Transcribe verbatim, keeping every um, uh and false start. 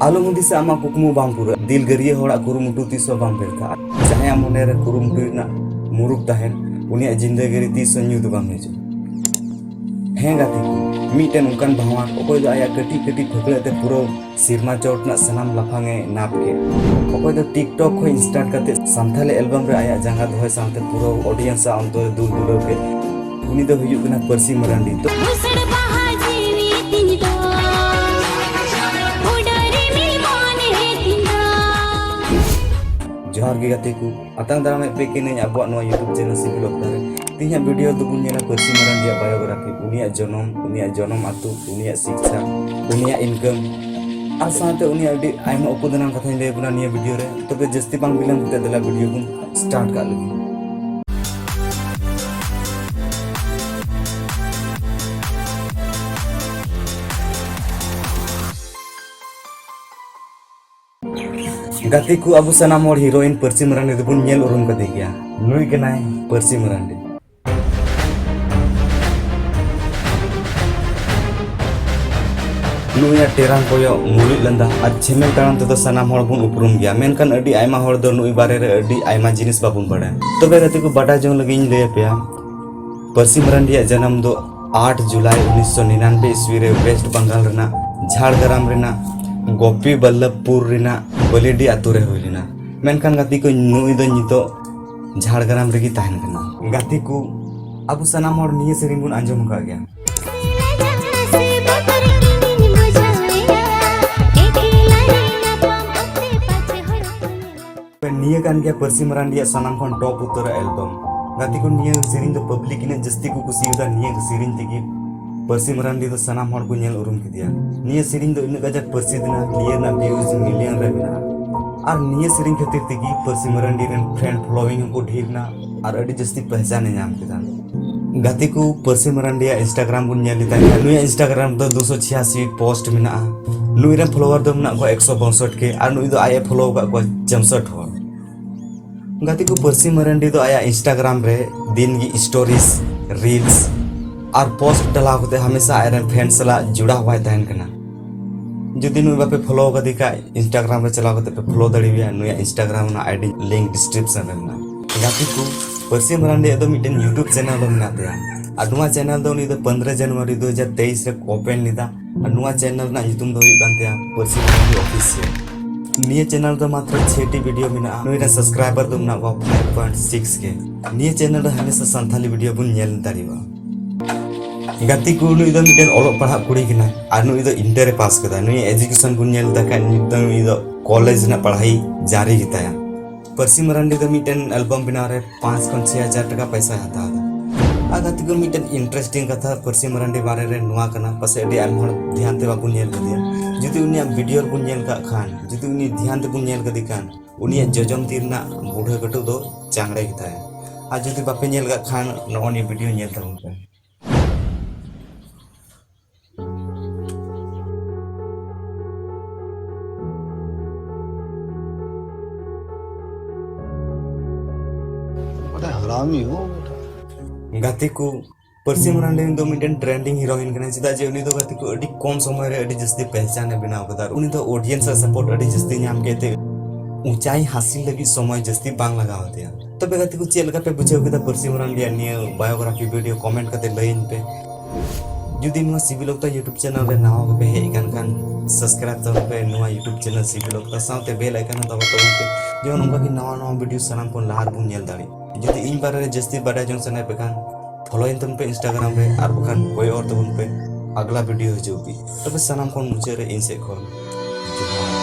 ᱟᱞᱚᱢ ᱦᱩᱫᱤᱥᱟ ᱟᱢᱟᱜ ᱠᱩᱠᱢᱩ ᱵᱟᱝ ᱯᱩᱨᱟᱹᱜᱼᱟ᱾ ᱫᱤᱞᱜᱟᱹᱨᱤᱭᱟᱹ ᱦᱚᱲᱟᱜ ᱠᱩᱨᱩᱢᱩᱴᱩ ᱛᱤᱥ ᱦᱚᱸ ᱵᱟᱝ ᱵᱮᱨᱛᱷᱟ᱾ ᱡᱟᱦᱟᱸᱭᱟᱜ ᱢᱚᱱᱮᱨᱮ ᱠᱩᱨᱩᱢᱩᱴᱩ ᱨᱮᱱᱟᱜ ᱢᱩᱨᱩᱠ ᱛᱟᱦᱮᱱ, ᱩᱱᱤᱭᱟᱜ ᱡᱤᱱᱫᱮᱜᱤ ᱨᱮ ᱛᱤᱥ ᱦᱚᱸ ᱧᱩᱛ ᱵᱟᱝ ᱦᱤᱡᱩᱜᱼᱟ᱾ ᱦᱮᱸ ᱜᱟᱛᱮ ᱠᱚ, ᱢᱤᱫᱴᱮᱱ ᱚᱱᱠᱟᱱ ᱵᱷᱟᱶᱟᱱ, ᱚᱠᱚᱭ ᱫᱚ ᱟᱭᱟᱜ ᱠᱟᱹᱴᱤᱡ ᱠᱟᱹᱴᱤᱡ ᱯᱷᱟᱹᱠᱲᱟᱹᱜ ᱛᱮ ᱯᱩᱨᱟᱹ ᱥᱮᱨᱢᱟ ᱪᱚᱴ ᱨᱮᱱᱟᱜ ᱥᱟᱱᱟᱢ ᱞᱟᱯᱷᱟᱝ ᱮ ᱱᱟᱯ ᱠᱮᱫ, ᱚᱠᱚᱭ ᱫᱚ TikTok ᱠᱷᱚᱱ start ᱠᱟᱛᱮ ᱥᱟᱱᱛᱷᱟᱞᱤ album ᱨᱮ ᱟᱭᱟᱜ ᱡᱟᱸᱜᱟ ᱫᱚᱦᱚᱭ ᱥᱟᱶᱛᱮ ᱯᱩᱨᱟᱹ audience ᱟᱜ ᱚᱱᱛᱚᱨ ᱨᱮ ᱫᱩᱞ ᱫᱩᱞᱟᱹᱣ ᱠᱮᱫ, ᱩᱱᱤ ᱫᱚ ᱦᱩᱭᱩᱜ ᱠᱟᱱᱟ ᱯᱟᱹᱨᱥᱤ ᱢᱟᱨᱟᱱᱰᱤ᱾ ᱛᱚ ᱵᱩᱥᱟᱹᱲ ᱵᱟᱦᱟ ᱡᱤᱣᱤ ᱛᱤᱧ ᱫᱚ ᱩᱰᱟᱹᱨ ᱨᱤᱢᱤᱞ ᱢᱚᱱᱮ ᱛᱤᱧ ᱫᱚ᱾ ᱡᱚᱦᱟᱨ ᱜᱮ ᱜᱟᱛᱮ ᱠᱚ, ᱟᱛᱟᱝ ᱫᱟᱨᱟᱢᱮᱫ ᱯᱮ ᱠᱟᱹᱱᱟᱹᱧ ᱟᱵᱚᱣᱟᱜ ᱱᱚᱣᱟ YouTube channel ᱥᱤᱵᱤᱞ ᱚᱠᱛᱟ ᱨᱮ᱾ ᱛᱮᱦᱮᱧᱟᱜ video ᱫᱚᱵᱚᱱ ᱧᱮᱞᱟ ᱯᱟᱹᱨᱥᱤ ᱢᱟᱨᱟᱱᱰᱤᱭᱟᱜ biography, ᱩᱱᱤᱭᱟᱜ ᱡᱚᱱᱚᱢ, ᱩᱱᱤᱭᱟᱜ ᱡᱚᱱᱚᱢ ᱟᱹᱛᱩ, ᱩᱱᱤᱭᱟᱜ ᱥᱤᱠᱪᱷᱟ, ᱩᱱᱤᱭᱟᱜ income, ᱟᱨ ᱥᱟᱶᱛᱮ ᱩᱱᱤᱭᱟᱜ ᱟᱹᱰᱤ ᱟᱭᱢᱟ ᱩᱠᱩ ᱫᱟᱱᱟᱝ ᱠᱟᱛᱷᱟᱧ ᱞᱟᱹᱭ ᱟᱵᱚᱱᱟ ᱱᱤᱭᱟᱹ video ᱨᱮ᱾ ᱛᱚᱵᱮ ᱡᱟᱹᱥᱛᱤ ᱵᱟᱝ ᱵᱤᱞᱚᱢ ᱠᱟᱛᱮ ᱫᱮᱞᱟ video ᱵᱚᱱ start ᱠᱟᱜ ᱞᱮᱜᱮ᱾ ᱜᱟᱛᱮ ᱠᱚ, ᱟᱵᱚ ᱥᱟᱱᱟᱢ ᱦᱚᱲ heroine ᱯᱟᱹᱨᱥᱤ ᱢᱟᱨᱟᱱᱰᱤ ᱫᱚᱵᱚᱱ ᱧᱮᱞ ᱩᱨᱩᱢ ᱠᱟᱫᱮ ᱜᱮᱭᱟ᱾ ᱱᱩᱭ ᱠᱟᱱᱟᱭ ᱯᱟᱹᱨᱥᱤ ᱢᱟᱨᱟᱱᱰᱤ᱾ ᱱᱩᱭᱟᱜ ᱴᱮᱨᱟᱝ ᱠᱚᱭᱚᱜ, ᱢᱩᱞᱩᱡ ᱞᱟᱸᱫᱟ ᱟᱨ ᱪᱷᱮᱢᱮᱞ ᱛᱟᱲᱟᱢ ᱛᱮᱫᱚ ᱥᱟᱱᱟᱢ ᱦᱚᱲ ᱵᱚᱱ ᱩᱯᱨᱩᱢ ᱜᱮᱭᱟ, ᱢᱮᱱᱠᱷᱟᱱ ᱟᱹᱰᱤ ᱟᱭᱢᱟ ᱦᱚᱲ ᱫᱚ ᱱᱩᱭ ᱵᱟᱨᱮ ᱨᱮ ᱟᱹᱰᱤ ᱟᱭᱢᱟ ᱡᱤᱱᱤᱥ ᱵᱟᱵᱚᱱ ᱵᱟᱲᱟᱭᱟ᱾ ᱛᱚᱵᱮ ᱜᱟᱛᱮ ᱠᱚ, ᱵᱟᱰᱟᱭ ᱡᱚᱝ ᱞᱟᱹᱜᱤᱫ ᱤᱧ ᱞᱟᱹᱭ ᱟᱯᱮᱭᱟ, ᱯᱟᱹᱨᱥᱤ ᱢᱟᱨᱟᱱᱰᱤᱭᱟᱜ ᱡᱟᱱᱟᱢ ᱫᱚ ᱟᱴ ᱡᱩᱞᱟᱭ ᱩᱱᱤᱥᱥᱚ ᱱᱤᱨᱟᱱᱵᱵᱳᱭ ᱤᱥᱣᱤ ᱨᱮ ᱣᱮᱥᱴ ᱵᱟᱝᱜᱟᱞ ᱨᱮᱱᱟᱜ ᱡᱷᱟᱲᱜᱨᱟᱢ ᱨᱮᱱᱟᱜ ᱜᱳᱯᱤ ᱵᱚᱞᱞᱚᱵᱷᱯᱩᱨ ᱨᱮᱱᱟᱜ ᱵᱟᱹᱞᱤᱰᱤ ᱟᱛᱳ ᱨᱮ ᱦᱩᱭ ᱞᱮᱱᱟ᱾ ᱢᱮᱱᱠᱷᱟᱱ ᱜᱟᱛᱮ ᱠᱚ, ᱱᱩᱭ ᱫᱚ ᱱᱤᱛᱚᱜ ᱡᱷᱟᱲᱜᱨᱟᱢ ᱨᱮᱜᱮ ᱛᱟᱦᱮᱱ ᱠᱟᱱᱟ᱾ ᱜᱟᱛᱮ ᱠᱚ, ᱟᱵᱚ ᱥᱟᱱᱟᱢ ᱦᱚᱲ ᱱᱤᱭᱟᱹ ᱥᱮᱨᱮᱧ ᱵᱚᱱ ᱟᱸᱡᱚᱢ ᱟᱠᱟᱫ ᱜᱮᱭᱟ᱾ ᱱᱤᱭᱟᱹ ᱠᱟᱱ ᱜᱮᱭᱟ ᱯᱟᱹᱨᱥᱤ ᱢᱟᱨᱟᱱᱰᱤᱭᱟᱜ ᱥᱟᱱᱟᱢ ᱠᱷᱚᱱ top ᱩᱛᱟᱹᱨᱟᱜ album᱾ ᱜᱟᱛᱮ ᱠᱚ, ᱱᱤᱭᱟᱹ ᱥᱮᱨᱮᱧ ᱫᱚ public ᱤᱱᱟᱹᱜ ᱡᱟᱹᱥᱛᱤ ᱠᱚ ᱠᱩᱥᱤᱭᱟᱫᱟ, ᱱᱤᱭᱟᱹ ᱥᱮᱨᱮᱧ ᱛᱮᱜᱮ ᱯᱟᱹᱨᱥᱤ ᱢᱟᱨᱟᱱᱰᱤ ᱫᱚ ᱥᱟᱱᱟᱢ ᱦᱚᱲ ᱠᱚ ᱧᱮᱞ ᱩᱨᱩᱢ ᱠᱮᱫᱮᱭᱟ᱾ ᱱᱤᱭᱟᱹ ᱥᱮᱨᱮᱧ ᱫᱚ ᱤᱱᱟᱹᱜ ᱠᱟᱡᱟᱠ ᱯᱟᱹᱨᱥᱤ ᱞᱮᱱᱟ, ᱱᱤᱭᱟᱹ ᱨᱮᱱᱟᱜ views million ᱨᱮ ᱢᱮᱱᱟᱜᱼᱟ᱾ ᱟᱨ ᱱᱤᱭᱟᱹ ᱥᱮᱨᱮᱧ ᱠᱷᱟᱹᱛᱤᱨ ᱛᱮᱜᱮ ᱯᱟᱹᱨᱥᱤ ᱢᱟᱨᱟᱱᱰᱤ ᱨᱮᱱ fan following ᱦᱚᱸᱠᱚ ᱰᱷᱮᱨ ᱮᱱᱟ ᱟᱨ ᱟᱹᱰᱤ ᱡᱟᱹᱥᱛᱤ ᱯᱮᱦᱪᱟᱱ ᱮ ᱧᱟᱢ ᱠᱮᱫᱟ᱾ ᱜᱟᱛᱮ ᱠᱚ, ᱯᱟᱹᱨᱥᱤ ᱢᱟᱨᱟᱱᱰᱤᱭᱟᱜ Instagram ᱵᱚᱱ ᱧᱮᱞ ᱞᱮᱠᱷᱟᱱ, ᱱᱩᱭᱟᱜ Instagram ᱫᱚ ᱫᱩᱥᱚ ᱪᱷᱤᱭᱟᱥᱤ post ᱢᱮᱱᱟᱜᱼᱟ᱾ ᱱᱩᱭ ᱨᱮᱱ follower ᱫᱚ ᱢᱮᱱᱟᱜ ᱠᱚᱣᱟ ᱮᱠᱥᱚ ᱵᱟᱥᱚᱴ ᱠᱮ ᱟᱨ ᱱᱩᱭ ᱫᱚ ᱟᱡ ᱮ follow ᱟᱠᱟᱫ ᱠᱚᱣᱟ ᱪᱟᱢᱥᱚᱴ ᱦᱚᱲ᱾ ᱜᱟᱛᱮ ᱠᱚ, ᱯᱟᱹᱨᱥᱤ ᱢᱟᱨᱟᱱᱰᱤ ᱫᱚ ᱟᱭᱟᱜ Instagram ᱨᱮ ᱫᱤᱱ ᱜᱮ stories, reels ᱟᱨ post ᱰᱟᱞᱟᱣ ᱠᱟᱛᱮ ᱦᱟᱢᱮᱥᱟ ᱟᱡ ᱨᱮᱱ fan ᱥᱟᱞᱟᱜ ᱡᱚᱲᱟᱣ ᱦᱚᱸᱭ ᱛᱟᱦᱮᱱ ᱠᱟᱱᱟ᱾ ᱡᱩᱫᱤ ᱱᱩᱭ ᱵᱟᱯᱮ ᱯᱷᱚᱞᱳ ᱟᱠᱟᱫᱮ ᱠᱷᱟᱡ, ᱤᱱᱥᱴᱟᱜᱨᱟᱢ ᱨᱮ ᱪᱟᱞᱟᱣ ᱠᱟᱛᱮ ᱯᱮ ᱯᱷᱚᱞᱳ ᱫᱟᱲᱮᱣᱟᱭᱟ᱾ ᱱᱩᱭᱟᱜ ᱤᱱᱥᱴᱟᱜᱨᱟᱢ ᱨᱮᱱᱟᱜ ᱟᱭᱰᱤ ᱞᱤᱝᱠ ᱰᱤᱥᱠᱨᱤᱯᱥᱚᱱ ᱨᱮ ᱢᱮᱱᱟᱜᱼᱟ᱾ ᱜᱟᱛᱮ ᱠᱚ, ᱯᱟᱹᱨᱥᱤ ᱢᱟᱨᱟᱱᱰᱤᱭᱟᱜ ᱫᱚ ᱢᱤᱫᱴᱮᱱ ᱭᱩᱴᱩᱵᱽ ᱪᱮᱱᱮᱞ ᱦᱚᱸ ᱢᱮᱱᱟᱜ ᱛᱟᱭᱟ᱾ ᱟᱨ ᱱᱚᱣᱟ ᱪᱮᱱᱮᱞ ᱫᱚ ᱩᱱᱤ ᱫᱚ ᱯᱚᱱᱫᱽᱨᱚ ᱡᱟᱱᱩᱣᱟᱨᱤ ᱫᱩ ᱦᱟᱡᱟᱨ ᱛᱮᱭᱤᱥ ᱨᱮ ᱳᱯᱮᱱ ᱞᱮᱫᱟ᱾ ᱟᱨ ᱱᱚᱣᱟ ᱪᱮᱱᱮᱞ ᱨᱮᱱᱟᱜ ᱧᱩᱛᱩᱢ ᱫᱚ ᱦᱩᱭᱩᱜ ᱠᱟᱱ ᱛᱟᱭᱟ ᱯᱟᱹᱨᱥᱤ ᱢᱟᱨᱟᱱᱰᱤ ᱚᱯᱷᱤᱥᱤᱭᱟᱞ᱾ ᱱᱤᱭᱟᱹ ᱪᱮᱱᱮᱞ ᱫᱚ ᱢᱟᱛᱨᱚ ᱪᱷᱮᱴᱤ ᱵᱷᱤᱰᱤᱭᱳ ᱢᱮᱱᱟᱜᱼᱟ᱾ ᱱᱩᱭ ᱨᱮᱱ ᱥᱟᱵᱥᱠᱨᱟᱭᱵᱟᱨ ᱫᱚ ᱢᱮᱱᱟᱜ ᱠᱚᱣᱟ ᱯᱷᱟᱭᱤᱵᱷ ᱯᱚᱭᱮᱱᱴ ᱥᱤᱠᱥ ᱠᱮ᱾ ᱱᱤᱭᱟᱹ ᱪᱮᱱᱮᱞ ᱨᱮ ᱦᱟᱢᱮᱥᱟ ᱥᱟᱱᱛᱷᱟᱞᱤ ᱵᱷᱤᱰᱤᱭᱳ ᱵᱚᱱ ᱧᱮᱞ ᱫᱟᱲᱮᱭᱟᱜᱼᱟ᱾ ᱜᱟᱛᱮ ᱠᱚ, ᱱᱩᱭ ᱫᱚ ᱢᱤᱫᱴᱮᱱ ᱚᱞᱚᱜ ᱯᱟᱲᱦᱟᱜ ᱠᱩᱲᱤ ᱠᱟᱱᱟᱭ ᱟᱨ ᱱᱩᱭ ᱫᱚ ᱤᱱᱴᱟᱨ ᱮ ᱯᱟᱥ ᱠᱟᱫᱟ᱾ ᱱᱩᱭ ᱮᱡᱩᱠᱮᱥᱚᱱ ᱵᱚᱱ ᱧᱮᱞ ᱞᱮᱫᱟ ᱠᱷᱟᱱ ᱱᱤᱛ ᱫᱚ ᱱᱩᱭ ᱫᱚ ᱠᱚᱞᱮᱡᱽ ᱨᱮᱱᱟᱜ ᱯᱟᱲᱦᱟᱭ ᱡᱟᱹᱨᱤ ᱜᱮᱛᱟᱭᱟ᱾ ᱯᱟᱹᱨᱥᱤ ᱢᱟᱨᱟᱱᱰᱤ ᱫᱚ ᱢᱤᱫᱴᱮᱱ ᱮᱞᱵᱟᱢ ᱵᱮᱱᱟᱣ ᱨᱮ ᱯᱟᱸᱪ ᱠᱷᱚᱱ ᱪᱷᱚᱭ ᱦᱟᱡᱟᱨ ᱴᱟᱠᱟ ᱯᱚᱭᱥᱟᱭ ᱦᱟᱛᱟᱣ ᱮᱫᱟ᱾ ᱟᱨ ᱜᱟᱛᱮ ᱠᱚ, ᱢᱤᱫᱴᱮᱱ ᱤᱱᱴᱟᱨᱮᱥᱴᱤᱝ ᱠᱟᱛᱷᱟ ᱯᱟᱹᱨᱥᱤ ᱢᱟᱨᱟᱱᱰᱤ ᱵᱟᱨᱮ ᱨᱮ ᱱᱚᱣᱟ ᱠᱟᱱᱟ, ᱯᱟᱥᱮᱡ ᱟᱹᱰᱤ ᱟᱭᱢᱟ ᱦᱚᱲ ᱫᱷᱮᱭᱟᱱ ᱛᱮ ᱵᱟᱵᱚᱱ ᱧᱮᱞ ᱠᱟᱫᱮᱭᱟ᱾ ᱡᱩᱫᱤ ᱩᱱᱤᱭᱟᱜ ᱵᱷᱤᱰᱤᱭᱳ ᱨᱮᱵᱚᱱ ᱧᱮᱞ ᱠᱟᱜ ᱠᱷᱟᱱ, ᱡᱩᱫᱤ ᱩᱱᱤ ᱫᱷᱮᱭᱟᱱ ᱛᱮᱵᱚᱱ ᱧᱮᱞ ᱠᱟᱫᱮ ᱠᱷᱟᱱ, ᱩᱱᱤᱭᱟᱜ ᱡᱚᱡᱚᱢ ᱛᱤ ᱨᱮᱱᱟᱜ ᱵᱩᱲᱦᱟᱹ ᱠᱟᱹᱴᱩᱵ ᱫᱚ ᱪᱟᱝᱲᱮ ᱜᱮᱛᱟᱭᱟ᱾ ᱟᱨ ᱡᱩᱫᱤ ᱵᱟᱯᱮ ᱧᱮᱞ ᱠᱟᱜ ᱠᱷᱟᱱ, ᱱᱚᱜᱼᱚ ᱱᱤᱭᱟᱹ ᱵᱷᱤᱰᱤᱭᱳ ᱧᱮᱞ ᱛᱟᱵᱚᱱ ᱯᱮ᱾ बड़ा हरामी हो बेटा। ᱜᱟᱛᱮ ᱠᱚ, ᱯᱟᱹᱨᱥᱤ ᱢᱟᱨᱟᱱᱰᱤ ᱫᱚ ᱢᱤᱫᱴᱮᱱ ᱴᱨᱮᱱᱰᱤᱝ ᱦᱤᱨᱳᱭᱤᱱ ᱠᱟᱱᱟᱭ, ᱪᱮᱫᱟᱜ ᱡᱮ ᱩᱱᱤ ᱫᱚ ᱜᱟᱛᱮ ᱠᱚ ᱟᱹᱰᱤ ᱠᱚᱢ ᱥᱚᱢᱚᱭ ᱨᱮ ᱟᱹᱰᱤ ᱡᱟᱹᱥᱛᱤ ᱯᱮᱦᱪᱟᱱ ᱮ ᱵᱮᱱᱟᱣ ᱠᱟᱫᱟ᱾ ᱩᱱᱤ ᱫᱚ ᱚᱰᱤᱭᱮᱱᱥ ᱟᱜ ᱥᱟᱯᱳᱨᱴ ᱟᱹᱰᱤ ᱡᱟᱹᱥᱛᱤ ᱧᱟᱢ ᱠᱮᱫ ᱛᱮ ᱩᱪᱟᱭ ᱦᱟᱥᱤᱞ ᱞᱟᱹᱜᱤᱫ ᱥᱚᱢᱚᱭ ᱡᱟᱹᱥᱛᱤ ᱵᱟᱝ ᱞᱟᱜᱟᱣ ᱟᱫᱮᱭᱟ᱾ ᱛᱚᱵᱮ ᱜᱟᱛᱮ ᱠᱚ, ᱪᱮᱫ ᱞᱮᱠᱟ ᱯᱮ ᱵᱩᱡᱷᱟᱹᱣ ᱠᱮᱫᱟ ᱯᱟᱹᱨᱥᱤ ᱢᱟᱨᱟᱱᱰᱤᱭᱟᱜ ᱱᱤᱭᱟᱹ ᱵᱟᱭᱳᱜᱨᱟᱯᱷᱤ ᱵᱷᱤᱰᱤᱭᱳ? ᱠᱚᱢᱮᱱᱴ ᱠᱟᱛᱮ ᱞᱟᱹᱭᱟᱹᱧ ᱯᱮ᱾ ᱡᱩᱫᱤ ᱱᱚᱣᱟ ᱥᱤᱵᱤᱞ ᱚᱠᱛᱟ ᱭᱩᱴᱩᱵᱽ ᱪᱮᱱᱮᱞ ᱨᱮ ᱱᱟᱣᱟ ᱜᱮᱯᱮ ᱦᱮᱡ ᱟᱠᱟᱱ ᱠᱷᱟᱱ, ᱥᱟᱵᱥᱠᱨᱟᱭᱤᱵ ᱛᱟᱵᱚᱱ ᱯᱮ ᱱᱚᱣᱟ ᱭᱩᱴᱩᱵ ᱪᱮᱱᱮᱞ ᱥᱤᱵᱤᱞ ᱚᱠᱛᱟ, ᱥᱟᱶᱛᱮ ᱵᱮᱞ ᱟᱭᱠᱚᱱ ᱦᱚᱸ ᱫᱟᱵᱟᱣ ᱛᱟᱵᱚᱱ ᱯᱮ, ᱡᱮᱢᱚᱱ ᱚᱱᱠᱟ ᱜᱮ ᱱᱟᱣᱟ ᱱᱟᱣᱟ ᱵᱷᱤᱰᱤᱭᱳ ᱥᱟᱱᱟᱢ ᱠᱷᱚᱱ ᱞᱟᱦᱟ ᱨᱮᱵᱚᱱ ᱧᱮᱞ ᱫᱟᱲᱮᱭᱟᱜ᱾ ᱡᱩᱫᱤ ᱤᱧ ᱵᱟᱨᱮ ᱨᱮ ᱡᱟᱹᱥᱛᱤ ᱵᱟᱰᱟᱭ ᱡᱚᱝ ᱥᱟᱱᱟᱭᱮᱫ ᱯᱮ ᱠᱷᱟᱱ, ᱯᱷᱚᱞᱳᱭᱤᱧ ᱛᱟᱵᱚᱱ ᱯᱮ ᱤᱱᱥᱴᱟᱜᱨᱟᱢ ᱨᱮ, ᱟᱨ ᱵᱟᱠᱷᱟᱱ ᱠᱚᱭᱚᱜ ᱦᱚᱨ ᱛᱟᱵᱚᱱ ᱯᱮ ᱟᱜᱽᱞᱟ ᱵᱷᱤᱰᱤᱭᱳ ᱦᱤᱡᱩᱜ ᱞᱟᱹᱜᱤᱫ᱾ ᱛᱚᱵᱮ ᱥᱟᱱᱟᱢ ᱠᱷᱚᱱ ᱢᱩᱪᱟᱹᱫ ᱨᱮ ᱤᱧ ᱥᱮᱫ ᱠᱷᱚᱱ ᱡᱚᱦᱟᱨ᱾